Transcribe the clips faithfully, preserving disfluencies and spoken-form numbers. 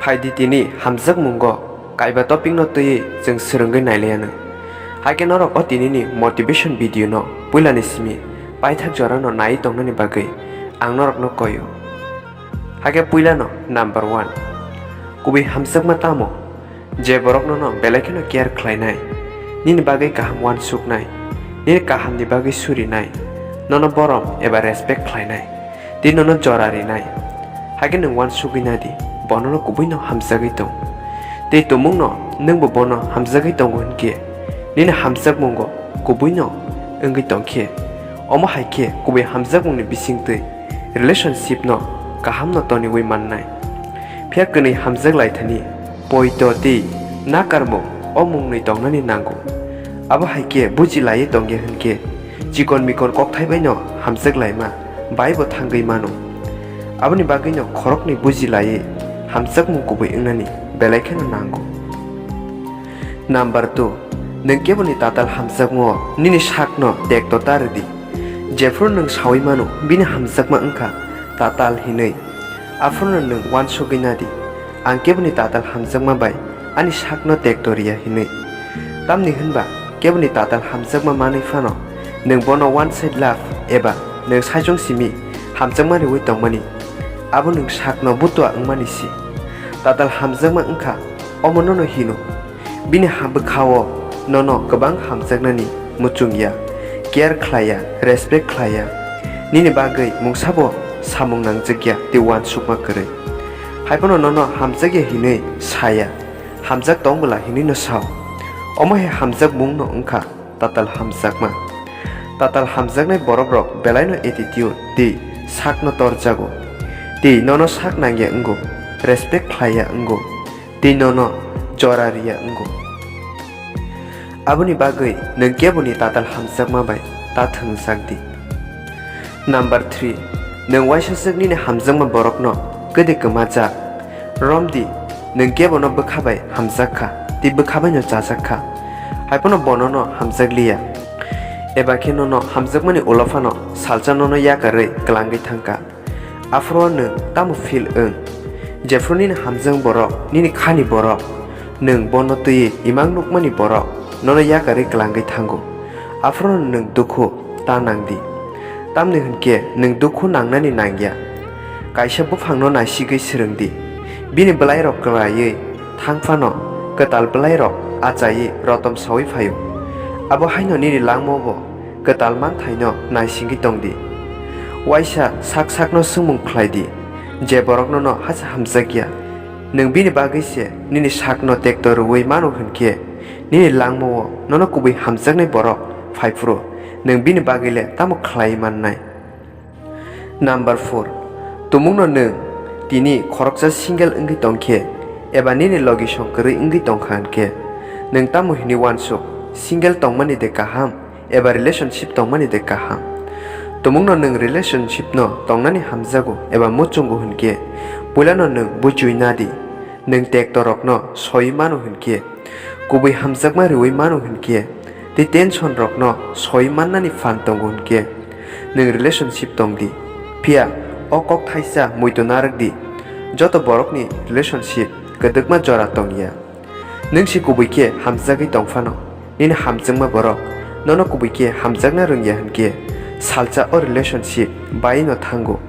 Phaidi tini hamjakmungo kaiba topic no twiwi chwng swrwngwi nailaianw. Haikhe norok o tinini motivation video no puilani simi paithak jorano naiwi tongnani bagwi ang norokno koio. Haikhe puilano number one. Kubui hamjakma tamo? Je borok nono belai kheno care khlainai, nini bagwi kaham uansuknai, nini kahamni bagwi surinai, nono borom eba respect khlainai, tei nono jora rinai, haikhe nwng uansugwi nadi, bo nono kubuino hamjagwi tong. Tei tumungno nwngbo bono hamjagwi tongo hinkhe, nini hamjakmungo kubuino wngwi tongkhe, omo hai khe kubui hamjakmungni bisingtwi relationship no kaham no toniwi mannai. Phiya kwnwi hamjak lai thani poito tei nakarmung o mungnwi tongnani nango. Abo hai khe buji laiwi tongya hinkhe chikon mikon kokthai bai no hamjak laima bai bo thangwi mano. Aboni bagwi no khoroknwi buji laiwi hamjakmung kubui wngnani belai kheno nango. Number two, nwng keboni tatal hamjakmao nini sakno tekto ta rwdi. Jephru nwng saui mano bini hamjakma wngkha tatal hinwi, aphruno nwng uansugwi nadi, ang keboni tatal hamjakma bai ani sakno tekto riya hinwi. Tamni hwnba keboni tatal hamjakma manwi phano nwng bono one side love eba nwng saichung simi hamjakma riui tongmani, abo nwng sakno butua wngmani si. Tatal hamjakma wngkha omo nono hino. Bini ha-, bwkhao nono kwbang hamjaknani muchung ya, care khlai ya, respect khlai ya. Nini bagwi mungsabo samung nangjak ya tei uansukma kwrwi. Haiphano nono hamjak ya hinwi sa ya, hamjak tong bwla hinwi no sao. Omo hai hamjakmung no wngkha tatal hamjakma. Tatal hamjaknai borokrok belaino attitude tei sakno torjago, tei nono sak nangya wngo, respect khlaiya wngo, tei nono jora riya wngo. Aboni bagwi nwng keboni tatal hamjakma bai ta thwngjak di. Number three, nwng uaisaswk nini hamjakma borokno kwdwi kwmajak. Romdi, nwng kebono bwkha bai hamjak kha, tei bwkha baino chajak kha. Haiphano bonono hamjak liya. Eba khe nono hamjakmani ulo phano salsa nono yakarwi kwlangwi thangkha. Aphuru nwng tamo feel wng? Jephru nini hamjak borok, nini khani borok, nwng bono twiwi imang nukmani borok nono yakarwi kwlangwi thango. Aphuru nwng dukhu ta nang di. Tamni hwnkhe nwng dukhu nangnani nangya. Kaisa buphangno naisigwi swrwng di. Bini bwlairok kwlaiwi thang phano kwtal bwlairok achaiwi rotom saui phaio. Abo haino nini langmao bo kwtal manthaino naisingwi tong di. Uaisa sak sakno swngmung khlai di, je borok nono hacha hamjak ya. Nwng bini bagwi se nini sakno tekto rwui mano hwnkhe, nini langmao nono kubui hamjaknai borok phai phuru nwng bini bagwi le tamo khlaiwi mannai? Number four, tumungno nwng tini khoroksa single wngwi tongkhe eba nini logisong kwrwi wngwi tongkha hwnkhe, nwng tamo hinwi uansuk, single tongmani de kaham eba relationship tongmani de kaham? Tumungno nwng relationship no tongnani hamjago eba muchungo hwnkhe, puilano nwng buchwi nadi, nwng tektorokno soi mano hwnkhe, kubui hamjakma riui mano hwnkhe, tei tension rokno soi mannani phan tongo hwnkhe, nwng relationship tong di. Phiya o kok thaisa muitu narwk di, joto borokni relationship kwdwkma jora tong ya. Nwng se kubui khe hamjagwi tong phano, nini hamjakma borok nono kubui khe hamjakna rwngya hwnkhe, salsa o relationship bai no thango.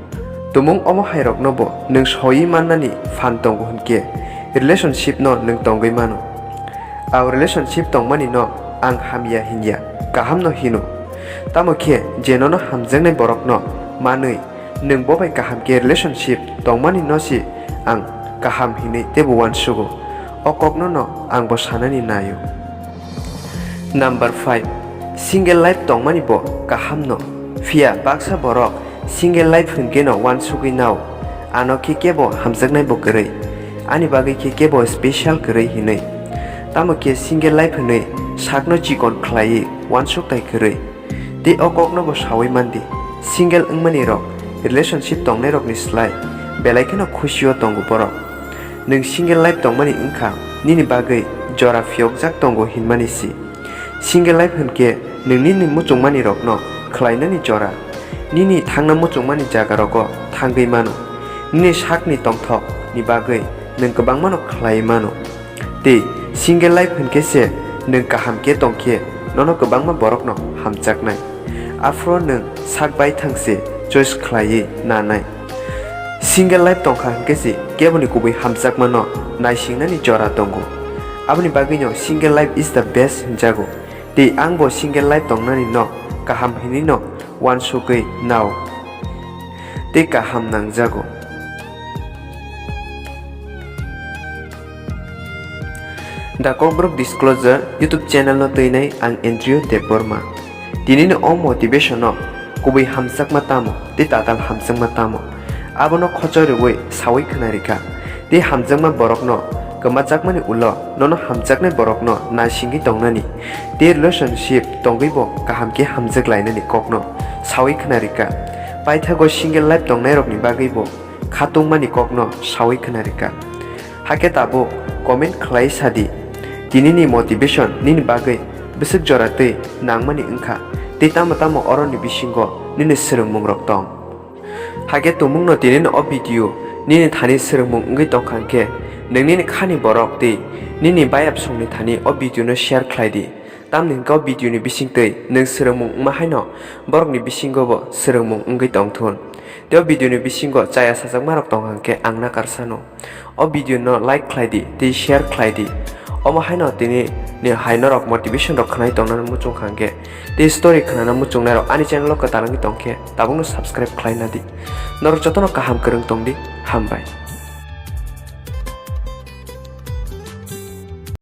Tumung omo hai rokno bo nwng soi mannani phan tongo hwnkhe, relationship no nwng tongwi mano. A relationship tongmani no ang hamya hinya, kaham no hino. Tamo khe je nono hamjaknai borok no manwi nwng bo bai kaham khe relationship tongmani no se ang kaham hinwi teibo uansugo. O kokno no ang bo sanani naio. Number five, single life tongmani bo kaham no. Phiya baksa borok single life hwnkhe no uansugwi nao, ano khe kebo hamjaknai bo kwrwi, ani bagwi khe kebo special kwrwi hinwi. Tamo khe single life hwnwi sakno chikon khlaiwi uansuk tai kwrwi. Tei o kokno bo saui mandi, single wngmani rok relationship tongnai rokni slai belai kheno khusio tongo borok. Nwng single life tongmani wngkha nini bagwi jora phiyokjak tongo hinmani si. Single life hwnkhe nwng nini muchungmani rokno khlainani jora, nini thangna muchungmani jaga rogo thangwi mano, nini sakni tongthok ni bagwi nwng kwbangmano khlai mano. Tei single life hwnkhe se nwng kaham khe tongkhe nono kwbangma borokno hamjaknai. Aphuru nwng sak baithang se choice khlaiwi nanai. Single life tongkha hwnkhe se keboni kubui hamjakmano naisingnani jora tongo. Aboni bagwino single life is the best hwnjago. Tei angbo single life tongnani no kaham hinwi no uansukwi nao. Tei kaham nangjago. The Kokborok Disclosure YouTube channel no twinai ang Andrew Debbarma. Tinini o motivation no kubui hamjakma tamo tei tatal hamjakma tamo, abono khochoi rwui saui khna rikha. Tei hamjakma borokno kwmajakmani ulo nono hamjaknai borokno naisingwi tongnani tei relationship tongwibo kaham khe hamjak lainani kokno saui khna rikha. Paithago single life tongnairokni bagwibo khatungmani kokno saui khna rikha. Hakhe tabuk comment khlai sadi, tinini motivation nini bagwi bwswk jora twi nangmani wngkha, tei tamo tamo oroni bisingo nini swrwngmungrok tong. Hakhe tumungno tinini o video nini thani swrwngmung wngwi tongkha hwnkhe, nwng nini khani borok tei nini bayapsongni thani o video no share khlai di. Tamni hwnkhe o video ni bisingtwi nwng swrwngmung wngma haino borokni bisingobo swrwngmung wngwi tongthun. Tei o video ni bisingo chaya sajakmarok tongkha hwnkhe ang nakar sano. O video no like khlai di tei share khlai di. Omo haino tini ni hai norok motivation rok khnai tongnani muchung kha hwnkhe tei story khnana muchungnai rok ani channel o kwtal wngwi tongkhe tabukno subscribe khlai nadi. Norok jotono kaham kwrwng tongdi. Hambai.